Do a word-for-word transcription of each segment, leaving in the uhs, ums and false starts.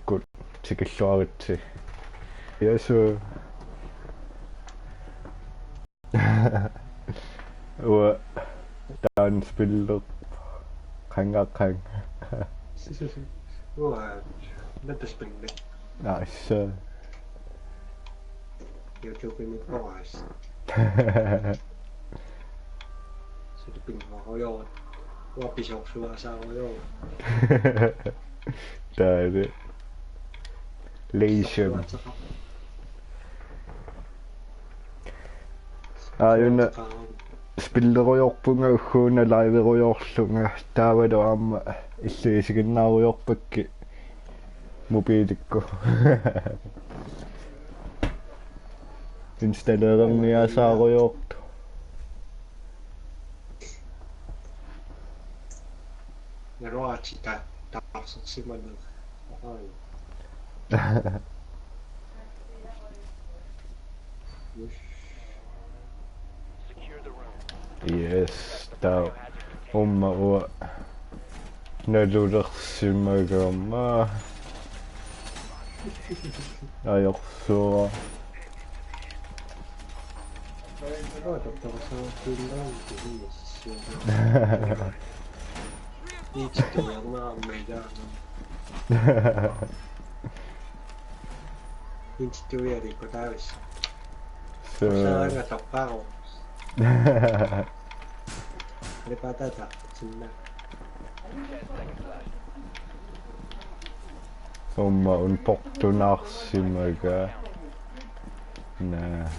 Makkut tikilluaritsi. Jesu. Uanga taanna spillerpoq qanga qanga. Uanga, natta spilli. Nice. YouTube-imi poras. Spilli uanga. Uanga pisoorsuaasaarujoor. Taava. Leisure. Aajuna spillerujoorpunga ugguuna liverujoorlunga taavalu aamma illit isiginnaarujoorpakkit mobiilikkut. Installerniarsaarujoortoq. Naluara ta-, taarsersimaneq. Aai. Yes, taava uuma uanga nalulersimagama. Ajorsuaq. Uanga taarsersimaneq. Niitsuiarneq aamma ilaanni. Niitsuiarikku taavissa. So, Saanga tapparo. Lipatata sinna. uuma uanga portunaarsimaga. Naa.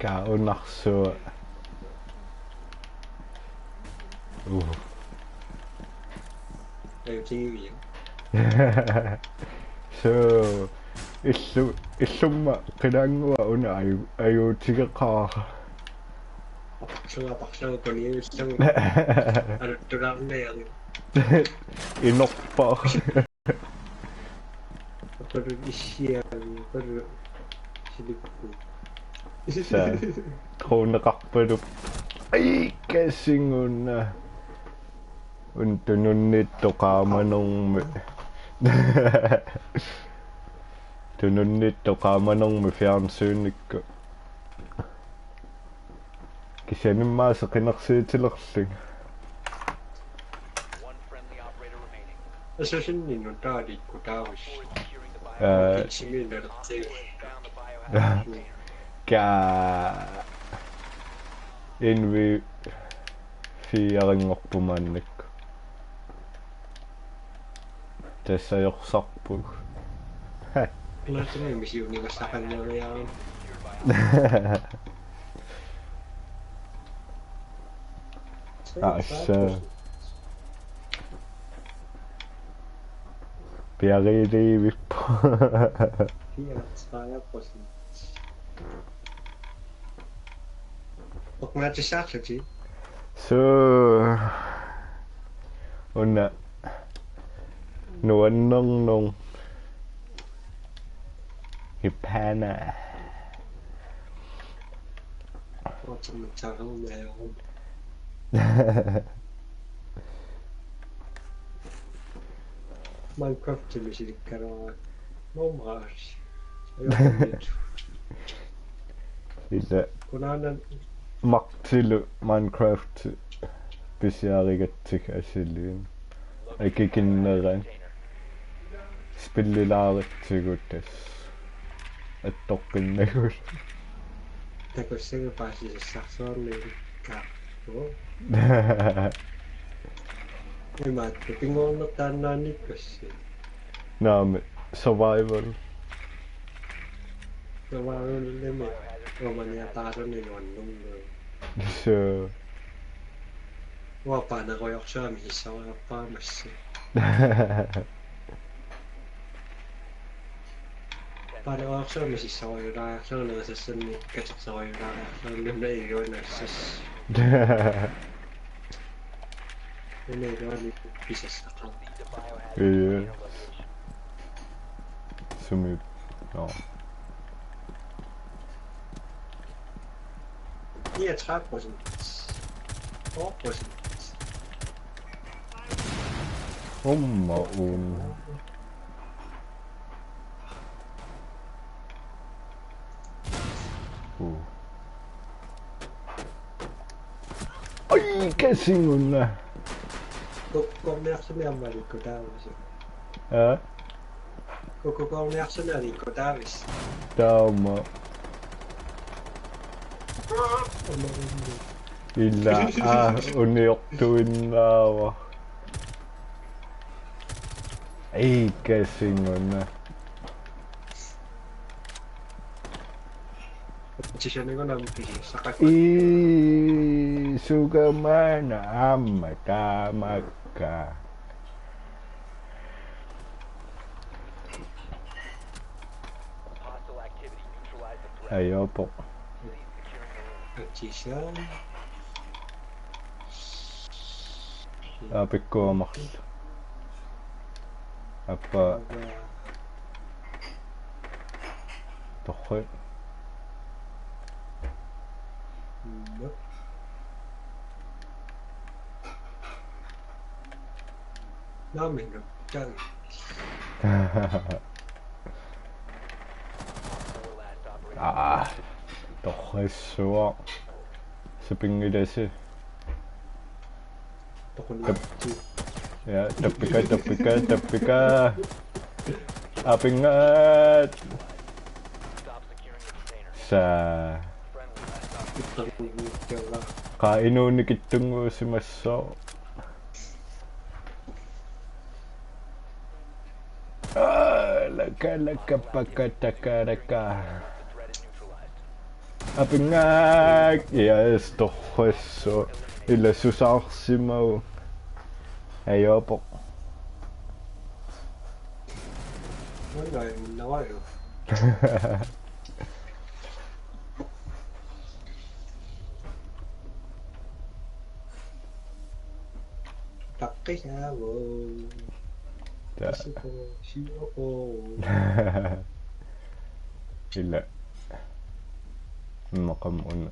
Kaunarsuaq. Uh. Ajutigiviuk? So, illu-, illumma qilaannguaq una aju-, ajuutigeqaara. Aparsuga, aparsuga, kuniuillugu. Aluttulaarniarit. Inorpaq. Apalu issiavi, apalu silikku. Sa-, troneqarpalup. Ai, kasingunna. Uanga tununniittoq qaamanermi. Tununniittoq qaamanermi fjernsynikkut. Kisianni immaqa seqinersiutilerlunga. Assassinimut taalikkut taavus. Aa, Kitsimiinnartigu. Ka N V fire-nngorpoq maannakkut. Tassa ajorsarpunga. Naatsumiisiunigassaqanngilaarama. Assa. Piariiliivippoq. Piareerpassi. Oqngaatissaarlutit? So, una nuannerneq ipana. Oqngaatissaarlutit. Minecraft-imi silikkaluarama. Mumraas. Ila Kunaana Martilu Minecraft pisiarigatsigu asiliin. Akikinneran. Spillilaaritsigu tassa. Attoqqinnagu. Takussaga paasisassarsuarniikka. Oo. Imaattoq pinngornertaannaannikkassi. Naamik, survival. Survivalimi. Uumaniataaruni nuannungu. So. Uanga paanerujorsuarmik misissorujoorpara massakkut. Paanerujorsuarmik misissorujulaariarlunga sassanni katersorujulaariarlunga nuna iluanassas. Nuna iluani pisassaqarpoq. Yes. Sumi. No. niogtredive procent. Fyrre procent. Umma un. Uh. Ai, kasingunna. Kukkukorniarsunik aamma aliikkutaavisi. Ja, Kukkukorniarsunik aliikkutaavisi. Tauma. Ila, ah, uniortuinnaava. Ai, kasingunna. Tisanigunam pisi saqak. I sugamana aamma taamakka. Ajoqu. Tisan. Apikkuamarlu. Appa. Torre. Naamik. Ah, torrissuaq. Sapinngilaasi. Ja, tappika, tappika, tappika. Apinngaat. Sa. Qaa, inuunikittunnguusimassooq. Ah, laka, laka, paka, taka, laka. Apinngaat. Yes, torrissuaq. Ila susaarsimavoq. Ajoqu. Taqqisaavoq. Ta. Isuko, siuko. Ila. Maqam un.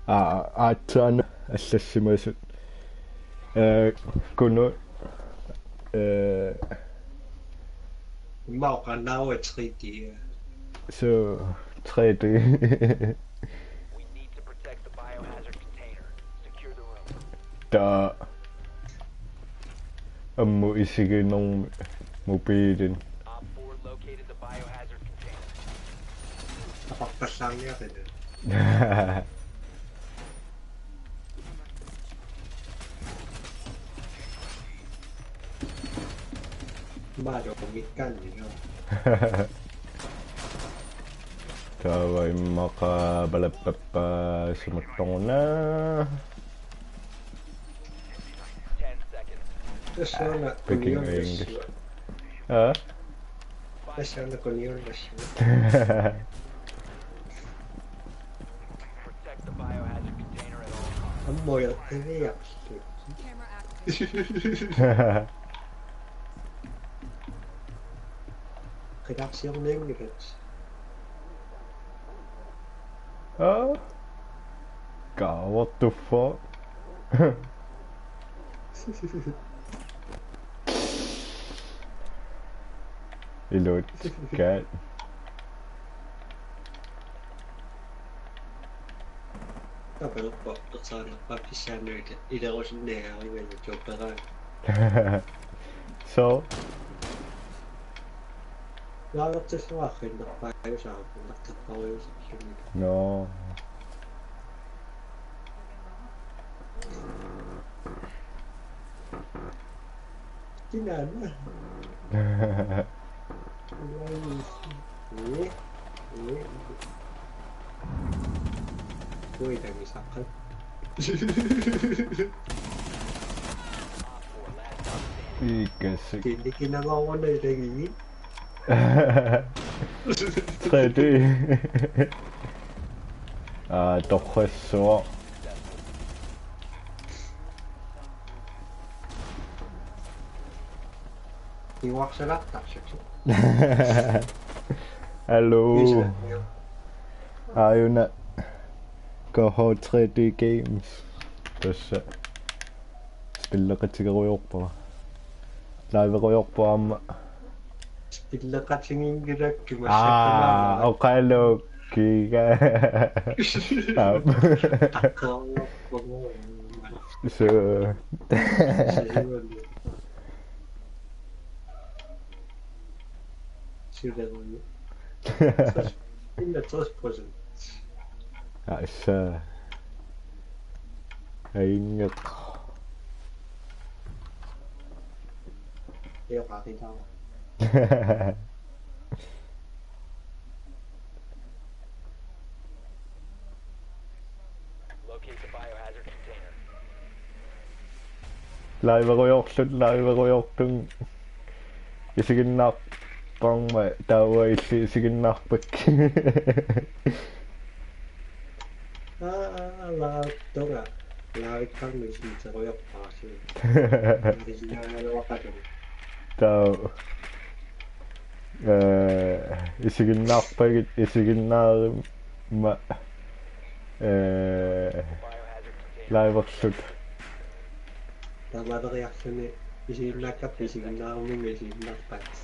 Aa, aatsaat allassimasut. Eh, Kunu, eh, Imma oqarnaavunga tre D. So, tre D. Ta ammut isiginermi mobiilini. Aqarpallaarniaqina. Maalo mikkanni, no. Taava immaqa palappappa sumuttoruna. Tassa una Picking kuniornassuaq. English. Aa? Tassa una kuniornassuaq. Ammut ajortaviarlugu. Camera active. Qitarsiornianngilat. Aa? God, what the fuck? Iluat, god. Tapalerpa persaannerpa pissaannarit ilerusunniaarigalu tuupperaat. So, Laagertissuaqqinnerpaajusaarpunnertarparujusaarluni. No. Kinaana. Ee, ee. Kuitami saqqat. Ikasi. Kini kinagooruna ilagigit. Tre D. Aa, torrassuaq. Iuarsalartarsutit. Hallo. Aajuna K H tre D Games. Tassa spilleqatigerujoorpara. Liverujoorpara aamma. Spilleqatigiinngilakka. Aa, massakkut oqalukkiga. Aap. Taqqarujoorpunga. So. Siuani. Siuleruni. Tres, enogtres procent. Assa. Aingeq. Eoqaqitaa. Locate the biohazard container. Liverujoorlunga, liverujoorlunga. Isiginnaarparma taava illit isiginnaarpakka. Aa, laattoqa. Laavikkarmi isinnerujoorpara suu. Isiginnaagaluaqatunga. Taava. Eh, isiginnaarpagit, isiginnaarimma, eh, liverluta. Tamaleriarluni isiginnaakkarput isiginnaaruminga isiginnaarpaat.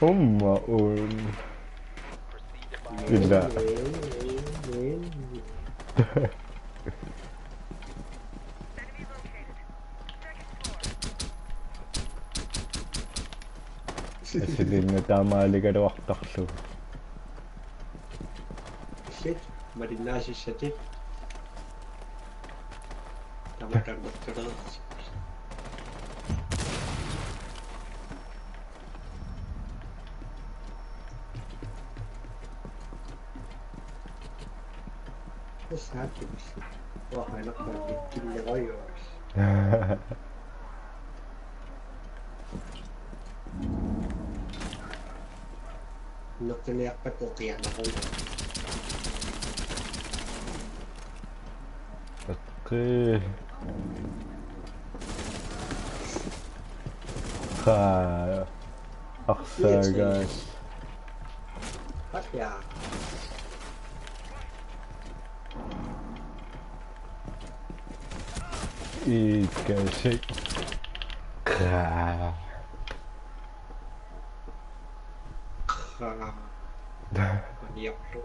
Umma un. Ila. Assiliinnut taamaaligaluartarlugu. Shit, malinnaasissatit. Tamakannartuleersi. Tassa aatsaat. Uanga anerpaat ikkinnerujuusi. Nutiniarpat eqianarujoq. Eqqi. Qa. Arsaagaas. Hot ja. Ikkasi. Qa. Qa. Aniarlu.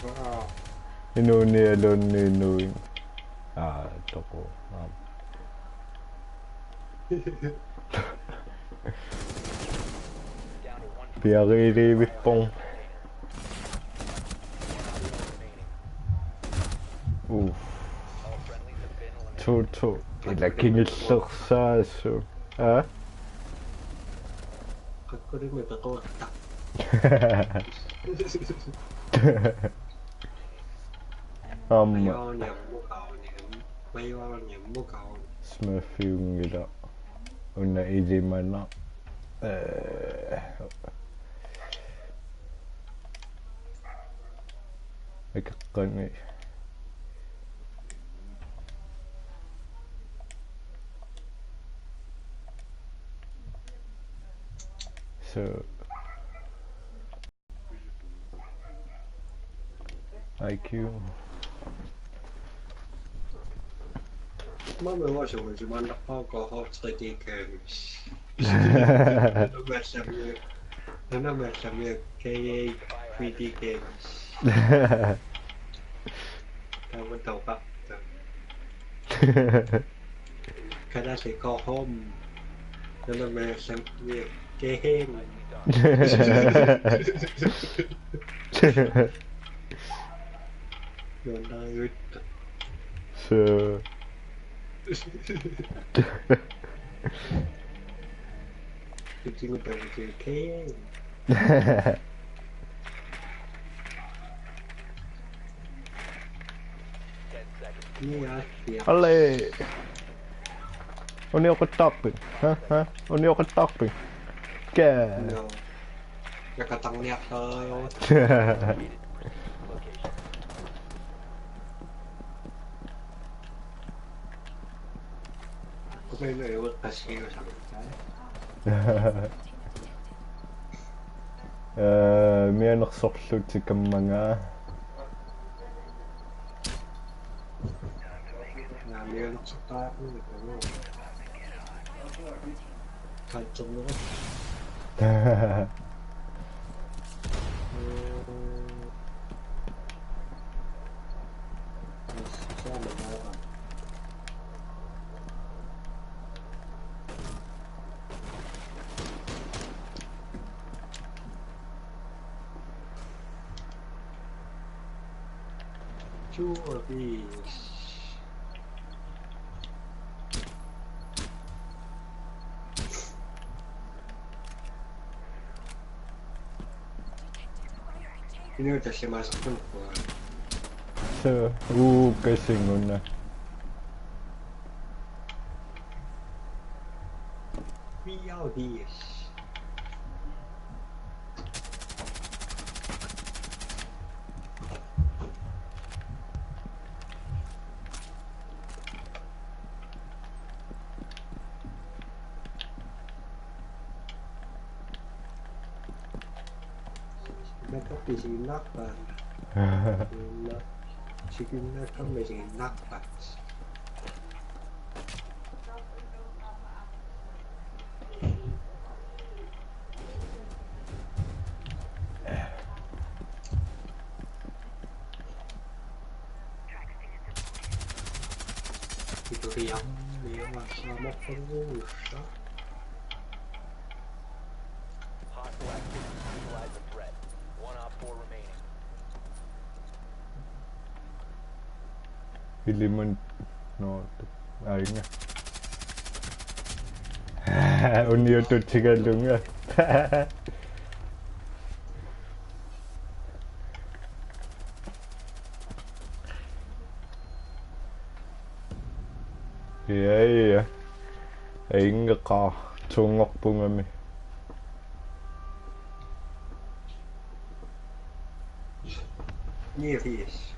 Qa. Inuunialuunniit inuit. Aa, toqu. Aap. Piariiliivippoq. Uff. To, to. Ila kingullersaasut. Aa? Qaqulimi pequatta. Aamma. Majuarniarmukauni. Majuarniarmukauni. Smurfiunngilaq. Una ilimana. Eh. Akeqqani. So. I Q. Mama was always a wonderful go home three D games. Nana Mallamiuk, nana Mallamiuk, K A three D games. Tamataupa. Kalaallit go home. Nana Mallamiuk, K H. Nuannaarivik. So. Kutingut takutii K H. Alla. Unioqattaarpit? Ha? Ha? Unioqattaarpit? Kaa. No. Nakatarniarlaaruit. Meinajueqqassiuusartaa. Ee, mianersorlutik ammanga. Naa, mianersortariaqarnikuuvoq. Kalternerit. Two of these. Inuit tallimaasartunerput. Suu, uu, kasingunna. Three out of these. Makappi isiginnaarpaat. Isiginnaarkamma isiginnaarpaat. Ituriarmiumaassaamappaguussa. Hostile active. Neutralize the threat. One op four remaining. Iliman no ainga. Uniutut tigalunga. Ja, ja. Ingeqaaq tunngorpungami. Niogfirs.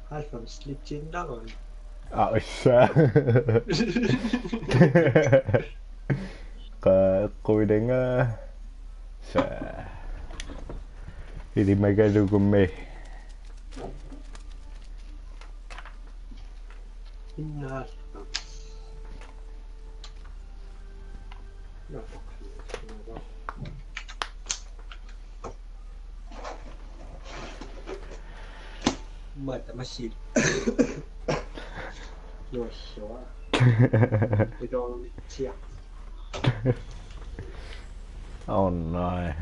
Halvfems, lidt til den der. Ah, så. Qaqquilinga. Sa. Ilimagalugu me. Inna. Mata masil. Nuassua. Idong tia. Oh nej.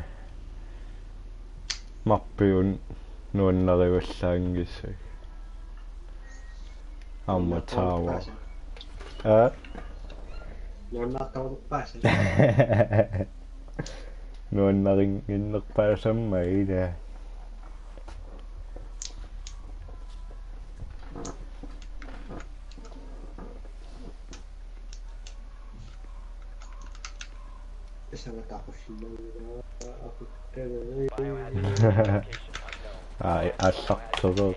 Mappiun nuannarivallaanngisag. Aamma taava. Aa? Nuannaartarunerpaasi. Nuannarinnginnerpaasammat ila. Ai, allartereerput.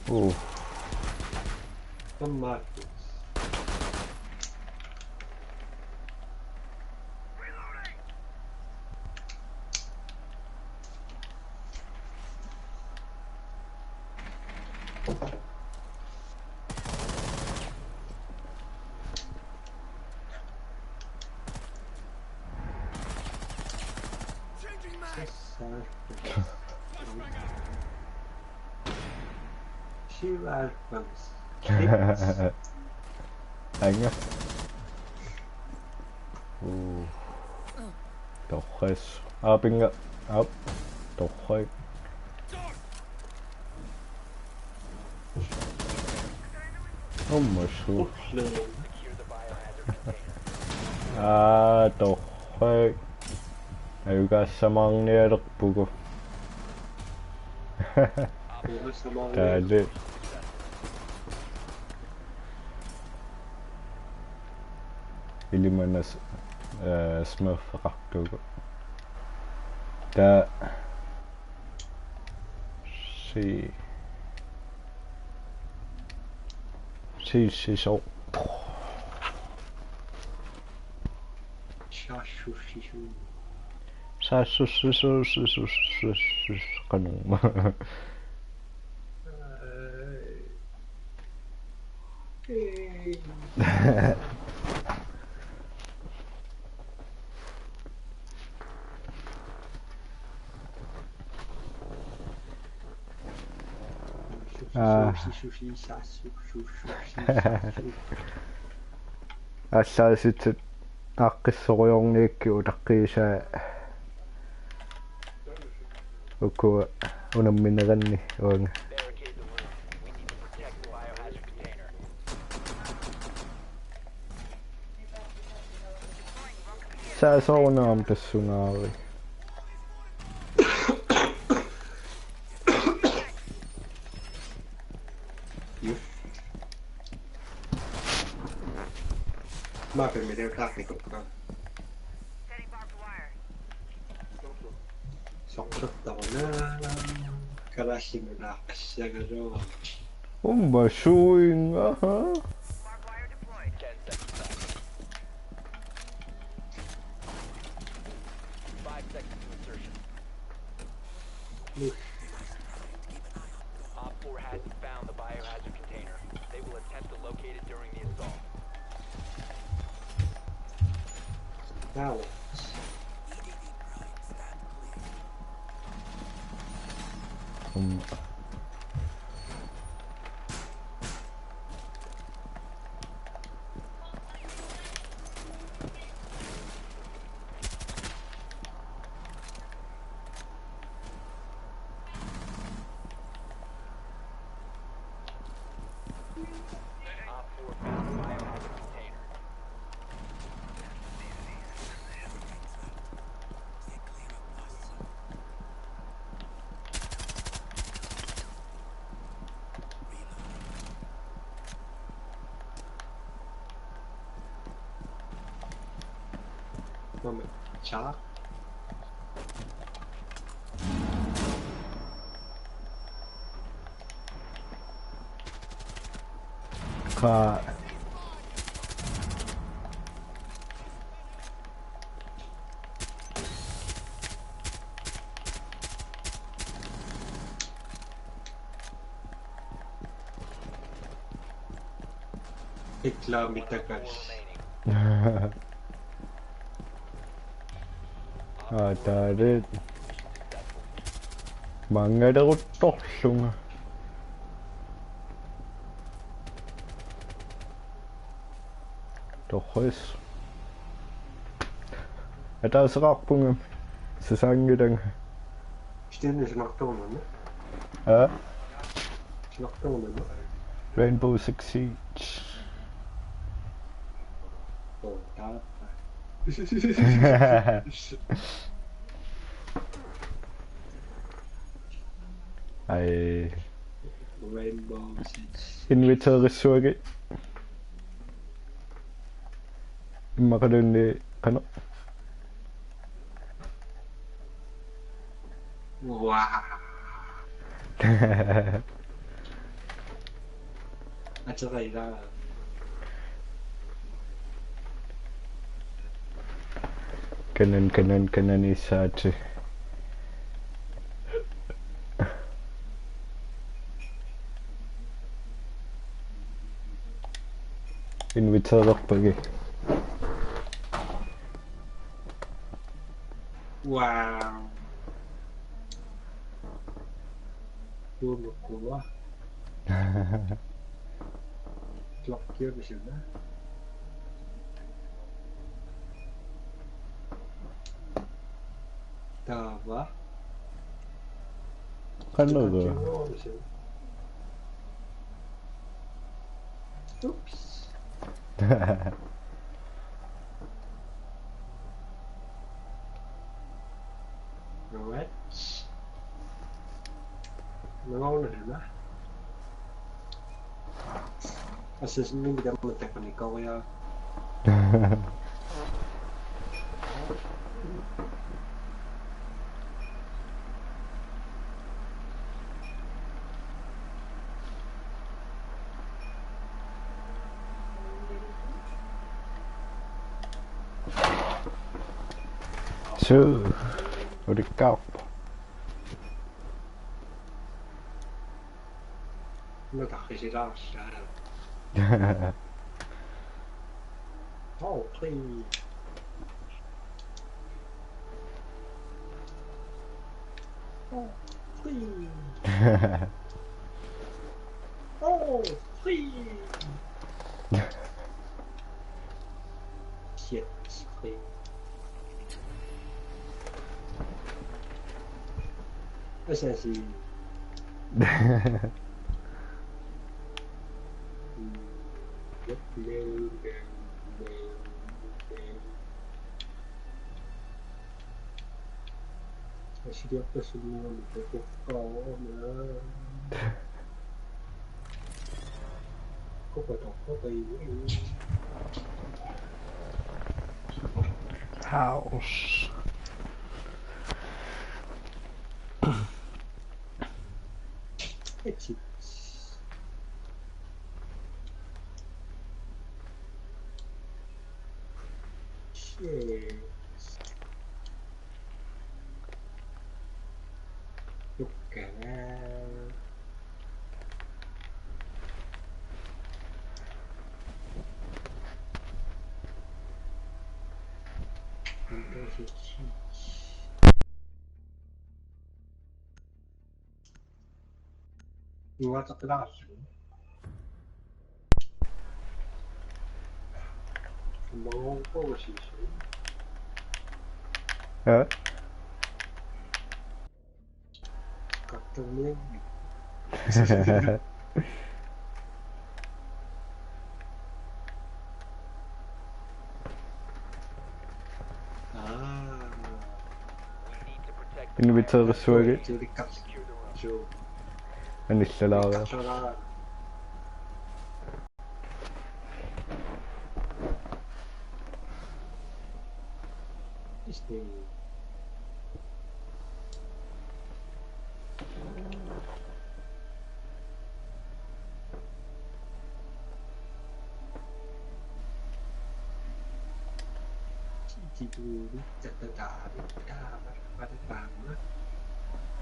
Uh. Sissaarput. Sivaarput. Aanga. Uh. Torres. Aapinga. Aap. Torres. Ommasu. Aa, torrak. Ajugaasamaarnialerpugut. Taali. Ilimanaq, eh, smurfeqartugut. Taa. Si. Si, si, so. Saassussisu. Saassussisu, saassussisu, saassussisu, qanoq. Aa. Aallaasitsut aaqqissorujorniakkit utaqqiisaa. Uku unammineranni uanga. Saasoorunarami tassungaari. Maapimmi taakku. Soquttaruna. Kalaallimut naaqqissagaluarlunga. Umma suinga, aha. Op four hasn't found the biohazard container. They will attempt to locate it during the assault. Now. Um. Moment. Cha. Ka. Reklaami takas. Aa, taale. Manngaleruttorlunga. Torres. Ataaseqarpunga. Sasaanngilanga. Stene snaktornerne. Ja. Snaktornerne. Rainbow Six Siege. Oh, taappa. Ai. Rainbow Six. Inviteerissuagit. Immaqaluunniit qanoq. Wow. Ateqaila. Kanan, kanan, kanan isaati. Inviteererpagi. Wow. Tuunukkua. Klokkio pisuna. Taava. Qanoq? Oops. Right. Nungaunaruna. Assassinimik tamatta qanikoria. Suu, ulikkaarpoq. Nutarrisilaarsaa. Oh, please. Oh, please. Oh, please. Shit, please. Assassin. Yep, no, no, no, no. Asiliarpassuarnik takuqqaarama. Kopa toqqoqai. House. Exit. Shit. Look at that. Windows is huge. Iuateqqilaarlugu. Imaluunniit. Ja. Kattumian. Aa. Inviteerussuagit. Anillalaariarlugu.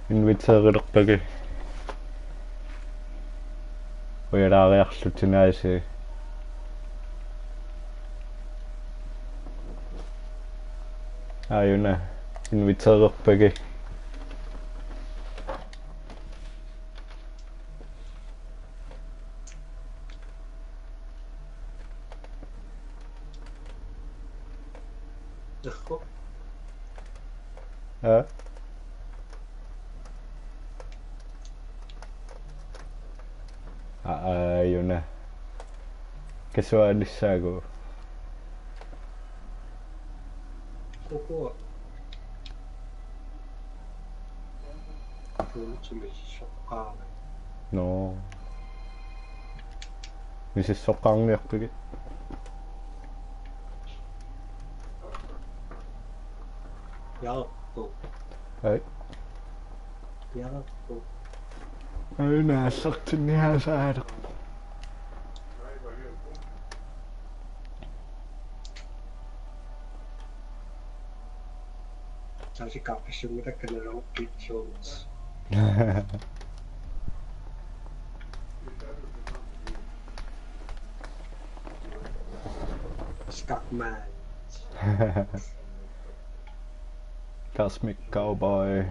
Inviteerilerpagi. Ujalaariarlutit aasiit. Aajuna, inviteerilerpagi. Aa. Aa, aajuna. Kasuaalissaagut. Ukua. Tuutsimi soqqaarami. Nå. Misissoqqaarniarpigit? Jaappu. Ai. Jaappu. Ai, naallartinniaasaalerpoq. Taasikkappissummita kanaluukkit suumus. Skakman. Cosmic Cowboy.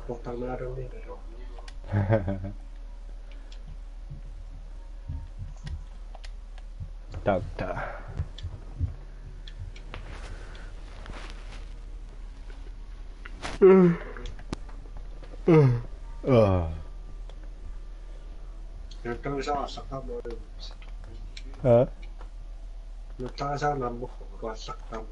Portarnaarunni. Doctor. Ah. Aa. Nutaasaq nammukkut allaqqam.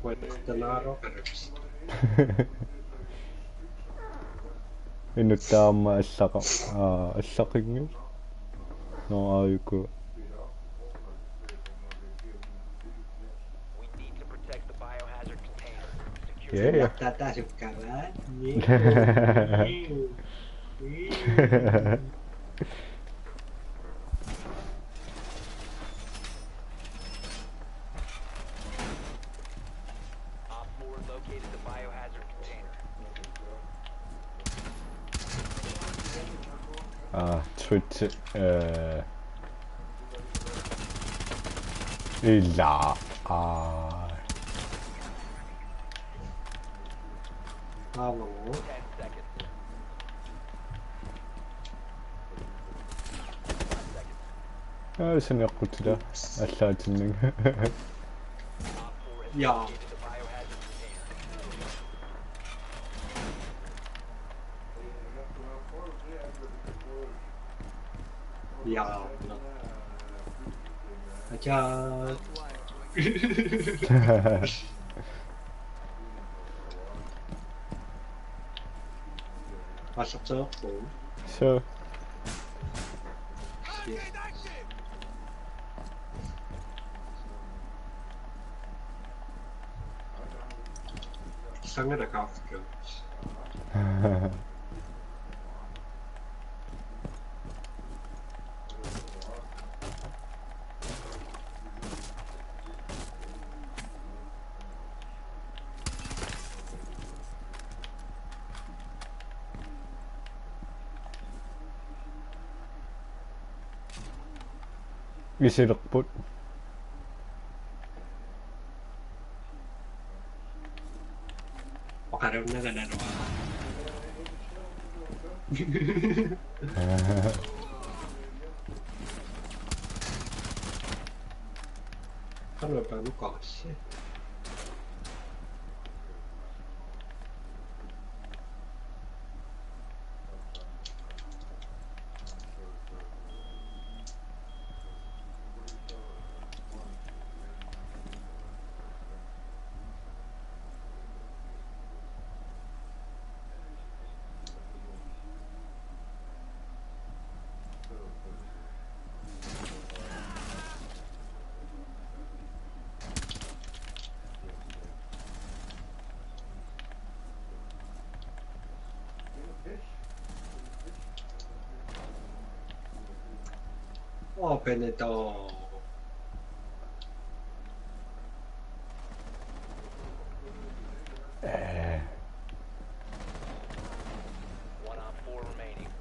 Kuattanaaro. Inuk taama allaqa-, aa, allaqinngilaq. Nå, aajuku. We need to protect the biohazard container. Secure Ja, ja. Ah, Twitch, øh, ilaa. Ah. Bravo. Ah, saniaqqutila. Allaatinnik. Ja. Ja. Acha. Acha. So. Sangere kafka. Isilerput. Oqarunnaga nanoq. Qanoq panuqarsi. Open the door. Eh. One op four remaining.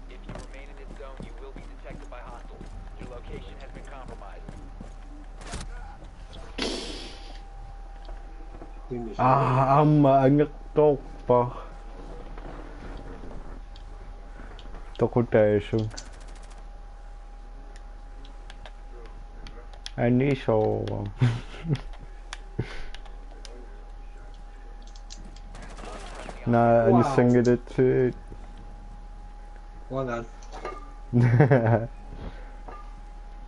If you remain in this zone, you will be detected by hostiles. Your location has been compromised. Ah, aamma angertoorpara. Toqutaasut. Anisoorama. Naa, wow. Anissanngilasi. Well done.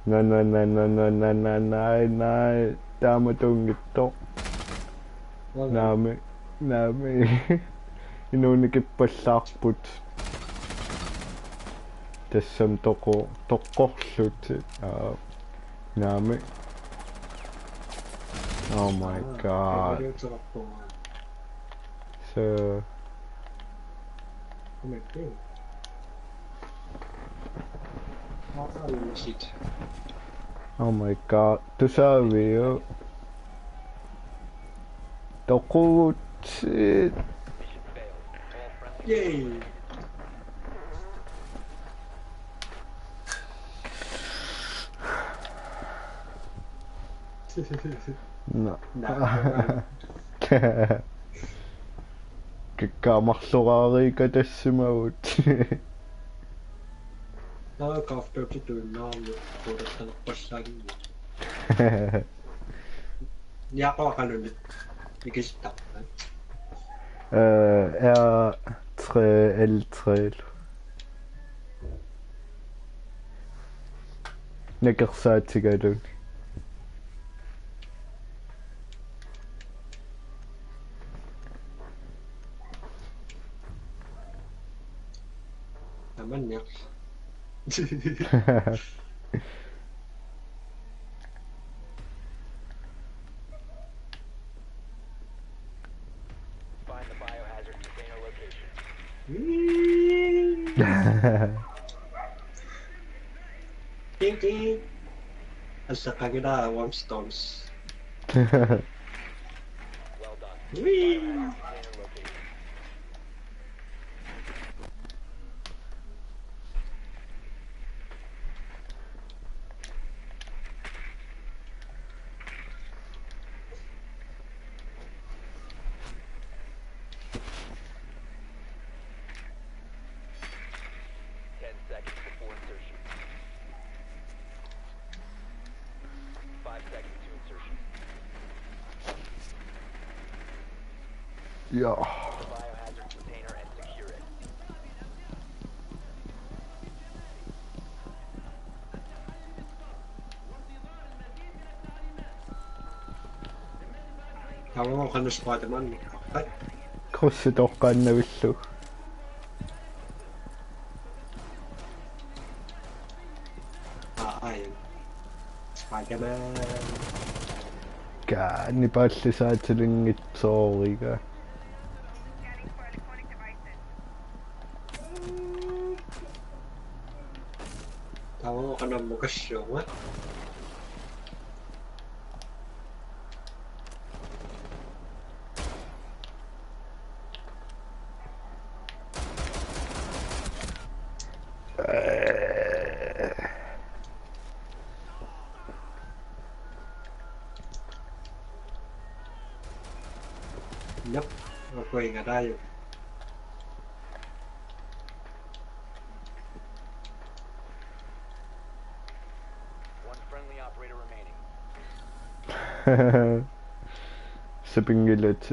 Naa, naa, naa, naa, naa, naa, naa, naa, naa, taamatunngitsoq. Well done. Naamik, naamik. Inuunikippallaarput. Tassami toqo-, toqorlutik. Aa, naamik. Oh my God. So. Oh my God. Tusaaviuk? Toqugutsigit. Yay. Naa. Naa. Kakkaak marloriarikatassimavugut. Naa, kafkapituinnaarmi kuulertalerpallaanngilaq. Niaqoraqaluni. Ikisittarpa. Øh, R tre, L tre. Nakersaatigaluni. Tamanna. Ding, ding. Asa kagina one stones. Wee. Ten seconds before insertion. Five seconds to insertion. Yeah. Biohazard container and secure it. Taava qanoq Spider-Man? Krussi toqqaannavillu. Aa, ai. Spider-Man. Kaani paallisaatilinngitsooriga. Taava qanoq mukassuunga. Nope, we're going at I. One friendly operator remaining. Sapingilat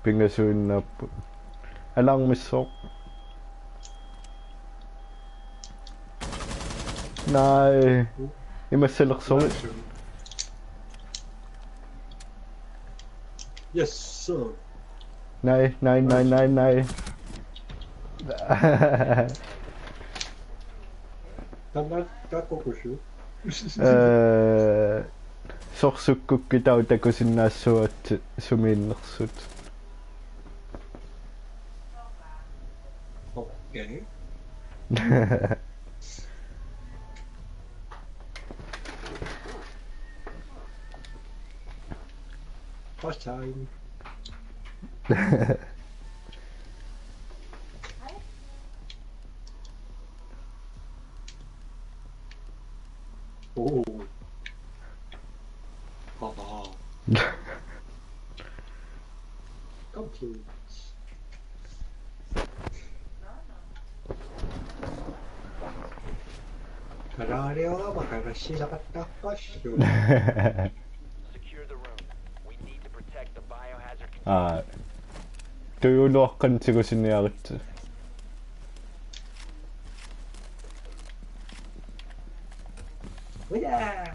pingasuinnaapput. Alarmissoq. Nej. Imassalersoq. Yes, sir. Nej, nej, nej, nej, nej. Tamat takokusu. Øh, sorsukkukkit taava takusinnaassuat sumiinnersut. Okay. First time. Oh. Haha. Come to. Kararewa, makarashilaqattaqqassu. Secure the room. We need to protect the biohazard container. Aa. Tujuluaqqan tigusiniaritsi. Uja!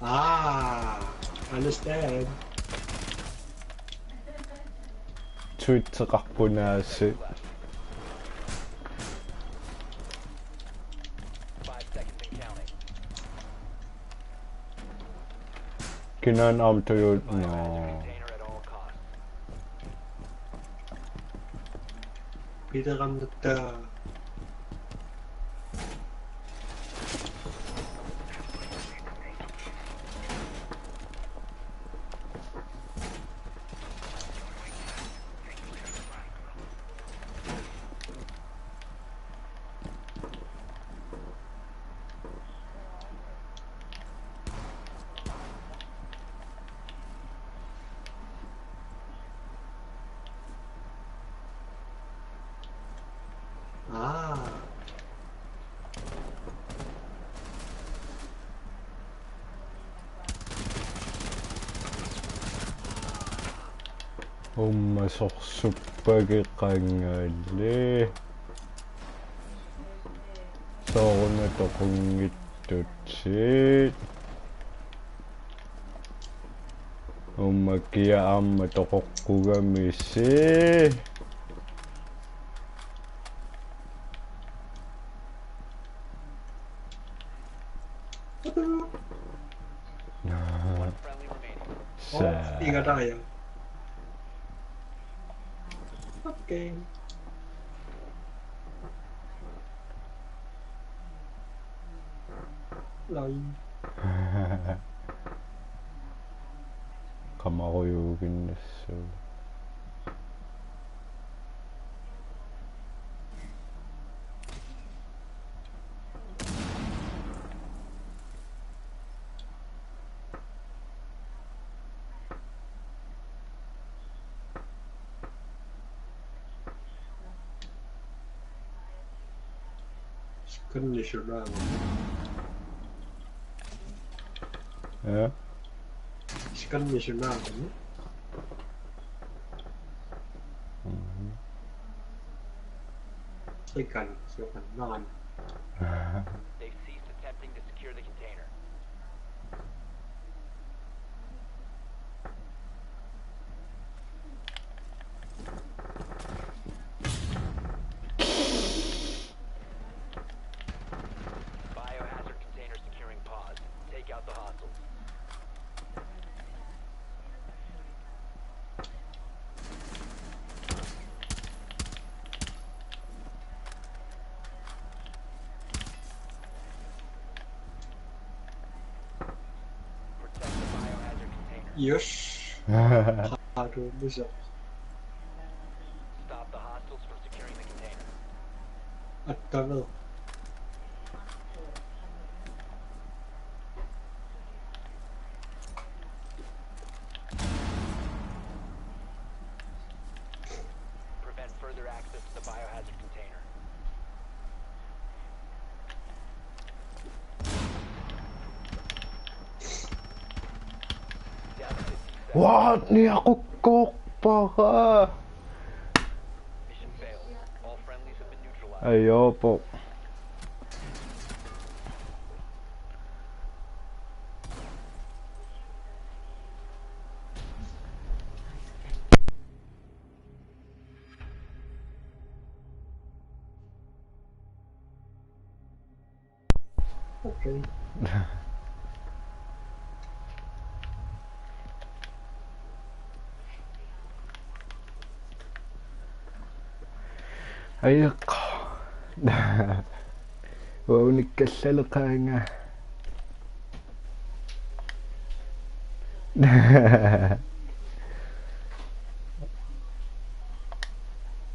Ah, understand. Twitcheqarpunaasi. Kinaana aamma tuju-, no. Pileqarnatta. Aa. Uumma sorsuppagi qangali. Sooruna toqunngitsutsit. Uumma kia aamma toqoqqugamisi. Okay. Lol. Qamarujuuginnassuuvoq. Scanni sunaagami. Ja. Scanni sunaagami. Mhm. Ikan, sukan, naan. They've ceased attempting to secure the container. Biohazard container securing pods. Take out the hostiles. Protect the biohazard container. Yes. Har du misser? Stop the hostiles from securing the container. Attavel. Prevent further access to the biohazard container. Down to fifteen seconds. What? Niaqukkoorpara. Mission failed. All friendlies have been neutralized. Ajopo. Okay. Ajoq. Uagunikkallalaqaanga.